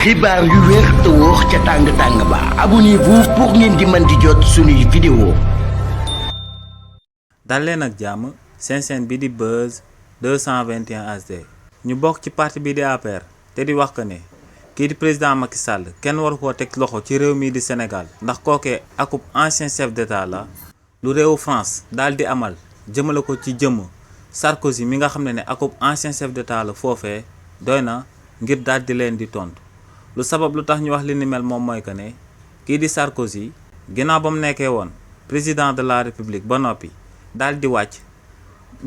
xibaar yu wér te wóor ca tàng-tàng ba abonnez-vous pour ngeen di mën di jot suñuy vidéo. dal leen ak jàmm seen chaîne bi di Buzz 221 HD ñu bokk ci parti bi di APR te di wax que ne kii di président Macky Sall kenn waru koo teg loxo ci réew mii di Sénégal ndax kookee akub ancien chef d'état la lu réewu France daal di amal jëmale ko ci jëmm Sarkozy mi nga xam ne akub ancien chef d'état la foofee doy na ngir daal di leen di tontu. lu sabab lu tax ñu wax li ni mel moom mooy que ne kii di Sarkozy ginnaaw ba mu nekkee woon président de la république ba noppi daal di wàcc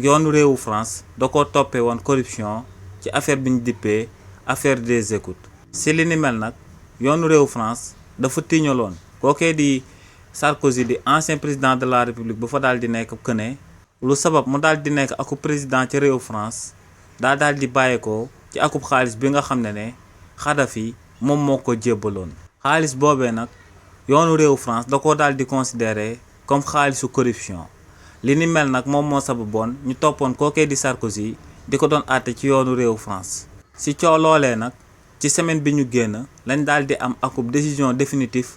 yoonu réewu France da ko toppee woon corruption ci affaire bi ñu dippee affaire des écoutes. si li ni mel nag yoonu réewu France dafa tiiñaloon kookee di Sarkozy di ancien président de la république bu fa daal di nekk que ne lu sabab mu daal di nekk akub président ci réewu France daal di bàyyeekoo ci akub xaalis bi nga xam ne Kadhafi moom moo ko jébbaloon. xaalis boobee nag yoonu réewu France da ko daal di considéré comme xaalisu corruption li ni mel nag moom moo sababoon ñu toppoon kookee di Sarkozy di ko doon àtte ci yoonu réewu France. si coow loolee nag ci semaine bi ñu génn lañ daal di am akub décision définitive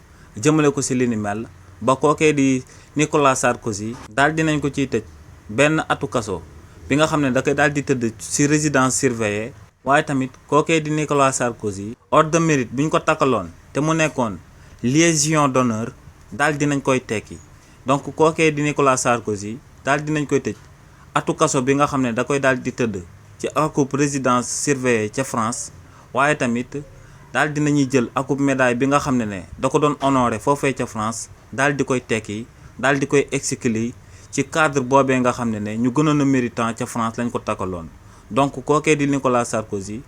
jëmale ko si li ni mel ba kookee di Nicolas Sarkozy daal dinañ ko ciy tëj benn atu kaso bi nga xam ne da koy daal di tëdd si résidence surveillée. waaye tamit kookee di Nicolas Sarkozy ordre de mérite bu ñu ko takkaloon te mu nekkoon légion d'honneur daal dinañ koy tekki donc kookee di Nicolas Sarkozy daal dinañ koy tëj atu kaso bi nga xam ne da koy daal di tëdd ci akub résidence surveillée ca France. waaye tamit daal dinañuy jël akub médaille bi nga xam ne da ko doon honoré foofee ca France daal di koy tekki daal di koy exécuter ci cadre boobee nga xam ne ñu gënoon a méritant ca France lañ ko takkaloon. donc kookee di Nicolas Sarkozy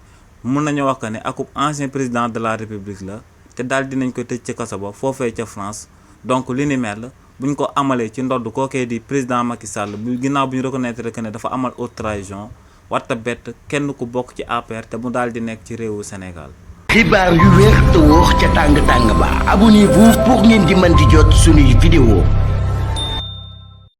mun nañu wax que ne akub ancien président de la république la te daal dinañ ko tëj ci kaso ba foofee ca France. donc li ni mel buñ ko amalee ci ndodd kookee di président Macky Sall bu ginnaaw bu ñu reconnaître que ne dafa amal haute trahison warta bett kenn ku bokk ci APR te mu daal di nekk ci réewu Sénégal. xibaar yu wér te wóor ca tàng-tàng ba abonnez-vous pour ngeen di mën di jot suñuy vidéo.